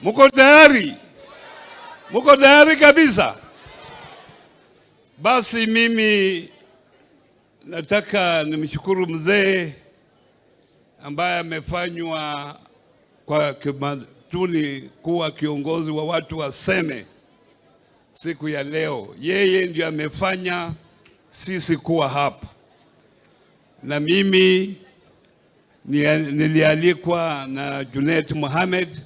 Muko tayari? Muko tayari kabisa? Basi mimi nataka nimshukuru mzee ambaye amefanywa kwa kitamaduni kuwa kiongozi wa watu wa Seme siku ya leo. Yeye ndio amefanya sisi kuwa hapa, na mimi nilialikwa na Junet Mohamed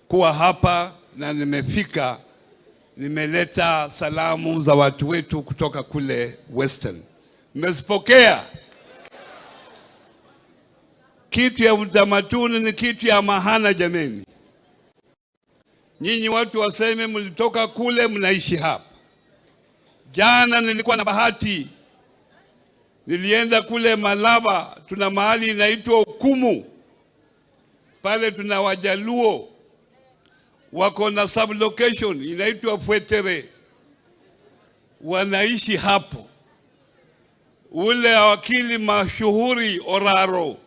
kuwa hapa na nimefika, nimeleta salamu za watu wetu kutoka kule Western. Mmezipokea? Kitu ya utamaduni ni kitu ya maana jameni. Nyinyi watu wa Seme mlitoka kule, mnaishi hapa. Jana nilikuwa na bahati, nilienda kule Malaba, tuna mahali inaitwa Ukumu, pale tuna Wajaluo wako na sublocation inaitwa Fwetere, wanaishi hapo. Ule wakili mashuhuri Oraro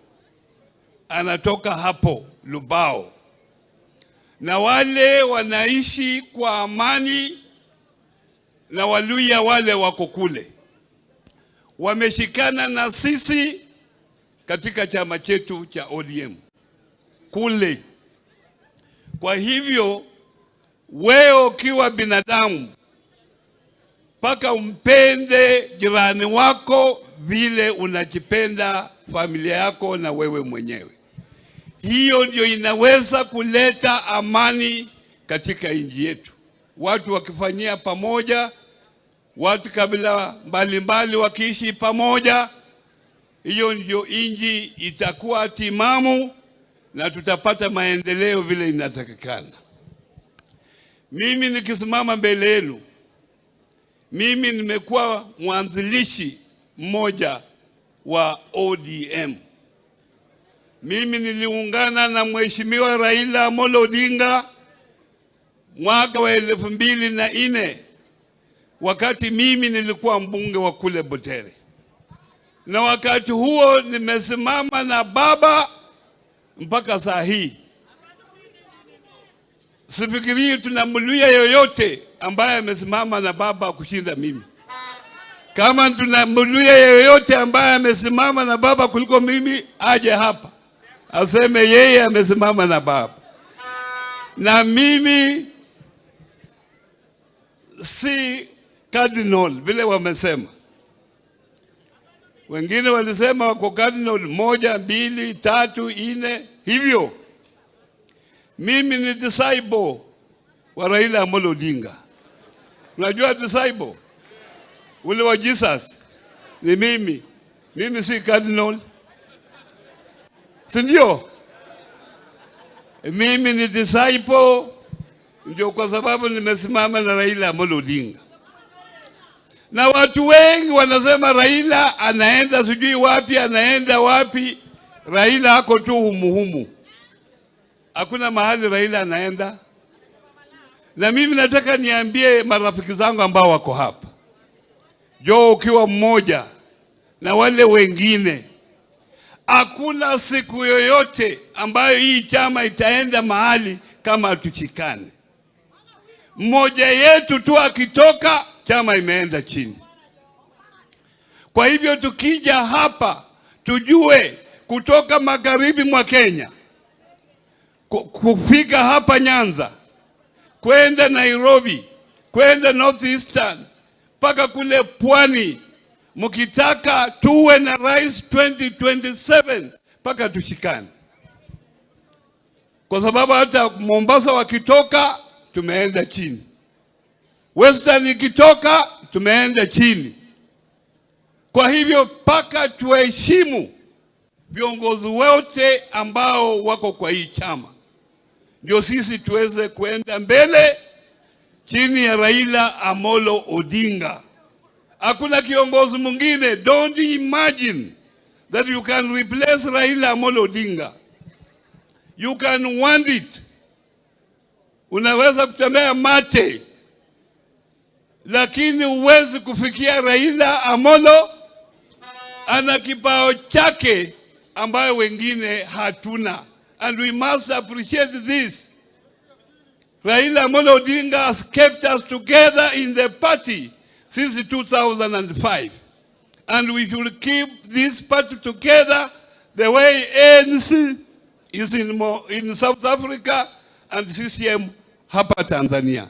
anatoka hapo Lubao, na wale wanaishi kwa amani na Waluhya wale wako kule, wameshikana na sisi katika chama chetu cha ODM kule. Kwa hivyo wewe ukiwa binadamu mpaka umpende jirani wako vile unajipenda familia yako na wewe mwenyewe. Hiyo ndio inaweza kuleta amani katika nchi yetu. Watu wakifanyia pamoja, watu kabila mbalimbali wakiishi pamoja, hiyo ndio nchi itakuwa timamu na tutapata maendeleo vile inatakikana. Mimi nikisimama mbele yenu, mimi nimekuwa mwanzilishi mmoja wa ODM. Mimi niliungana na Mheshimiwa Raila Amolo Odinga mwaka wa 2004 wakati mimi nilikuwa mbunge wa kule Butere, na wakati huo nimesimama na baba mpaka saa hii. Sifikirii tuna Mluhya yoyote ambaye amesimama na baba kushinda mimi. Kama tuna Mluhya yoyote ambaye amesimama na baba kuliko mimi, aje hapa aseme yeye amesimama na baba. Na mimi si cardinal vile wamesema. Wengine walisema wako cardinal moja, mbili, tatu, nne hivyo. Mimi ni disciple wa Raila Amolo Odinga. Unajua disciple ule wa Jesus ni mimi. Mimi si cardinal, si ndio? Mimi ni disciple, ndio kwa sababu nimesimama na Raila Amolo Odinga. Na watu wengi wanasema Raila anaenda sijui wapi, anaenda wapi. Raila ako tu humuhumu, hakuna mahali Raila anaenda. Na mimi nataka niambie marafiki zangu ambao wako hapa, Joe ukiwa mmoja na wale wengine, hakuna siku yoyote ambayo hii chama itaenda mahali kama hatushikane. Mmoja yetu tu akitoka, chama imeenda chini. Kwa hivyo tukija hapa tujue kutoka magharibi mwa Kenya kufika hapa Nyanza, kwenda Nairobi, kwenda North Eastern mpaka kule pwani, mkitaka tuwe na rais 2027 mpaka tushikane, kwa sababu hata Mombasa wakitoka tumeenda chini, Western ikitoka tumeenda chini. Kwa hivyo mpaka tuheshimu viongozi wote ambao wako kwa hii chama, ndio sisi tuweze kuenda mbele chini ya Raila Amolo Odinga. Hakuna kiongozi mwingine. Don't imagine that you can replace Raila Amolo Odinga. You can want it. Unaweza kutembea mate, lakini huwezi kufikia Raila Amolo. Ana kipao chake ambayo wengine hatuna, and we must appreciate this. Raila Amolo Odinga has kept us together in the party since 2005. And we should keep this party together the way ANC is in South Africa and CCM hapa Tanzania.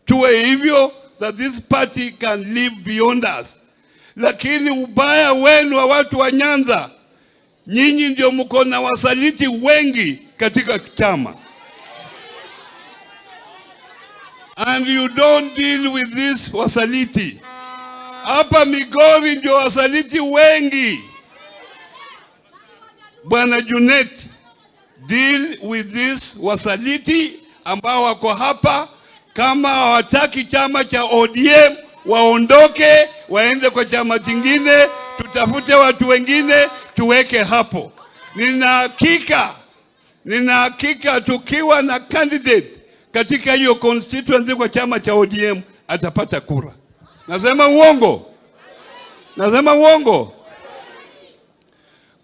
Tuwe hivyo that this party can live beyond us. Lakini ubaya wenu wa watu wa Nyanza, nyinyi ndio mko na wasaliti wengi katika chama. And you don't deal with this wasaliti. Hapa Migori ndio wasaliti wengi. Bwana Junet, deal with this wasaliti ambao wako hapa. Kama hawataki chama cha ODM waondoke, waende kwa chama kingine, tutafute watu wengine tuweke hapo. Nina hakika tukiwa na candidate katika hiyo constituency kwa chama cha ODM atapata kura. Nasema uongo? Nasema uongo?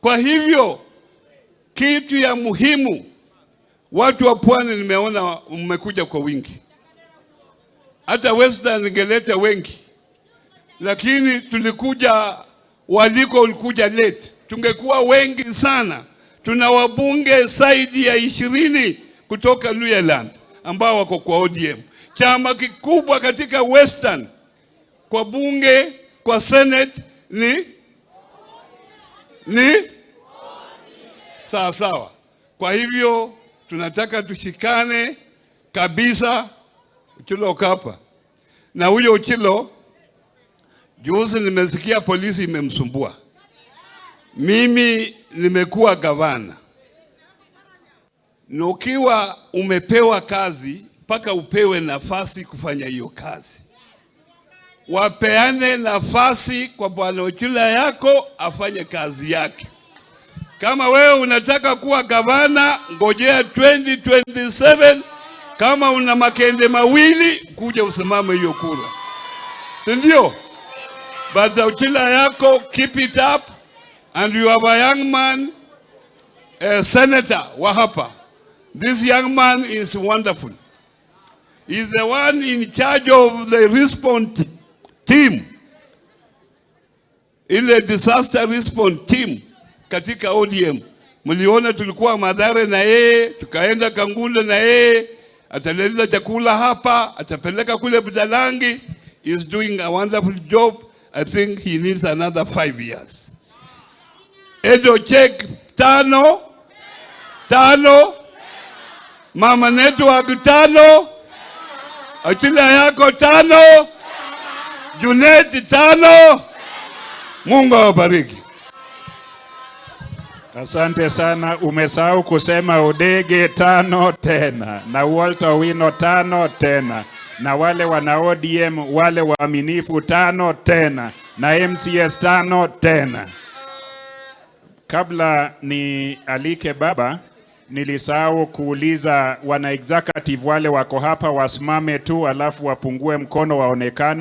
Kwa hivyo kitu ya muhimu, watu wa Pwani nimeona mmekuja kwa wingi, hata Western ningeleta wengi, lakini tulikuja waliko ulikuja late, tungekuwa wengi sana. Tuna wabunge zaidi ya 20 kutoka Luhyaland ambao wako kwa ODM, chama kikubwa katika Western kwa bunge, kwa Senate ni sawa sawa. Kwa hivyo tunataka tushikane kabisa. Uchilo Kapa na huyo Uchilo, juzi nimesikia polisi imemsumbua. Mimi nimekuwa gavana, na ukiwa umepewa kazi mpaka upewe nafasi kufanya hiyo kazi. Wapeane nafasi kwa bwana Ochilo yako afanye kazi yake. Kama wewe unataka kuwa gavana, ngojea 2027. Kama una makende mawili, kuja usimame hiyo kura, si ndio? But Ochilo yako, keep it up, and you have a young man, a senator wa hapa. This young man is wonderful. He's the one in charge of the response team, ile disaster response team katika ODM. Mliona tulikuwa Mathare na yeye, tukaenda Kangundo na yeye, ataleta chakula hapa, atapeleka kule Budalangi. He's doing a wonderful job. I think he needs another 5 years. Edo check tano tano, Mama Network tano, Achila yako tano, Junet tano. Mungu awabariki. Asante sana. Umesahau kusema Odege tano tena na Walter Owino tano tena na wale wana ODM wale waaminifu tano tena na MCS tano tena. Kabla ni alike baba, nilisahau kuuliza wana executive wale wako hapa wasimame tu, alafu wapungue mkono waonekane.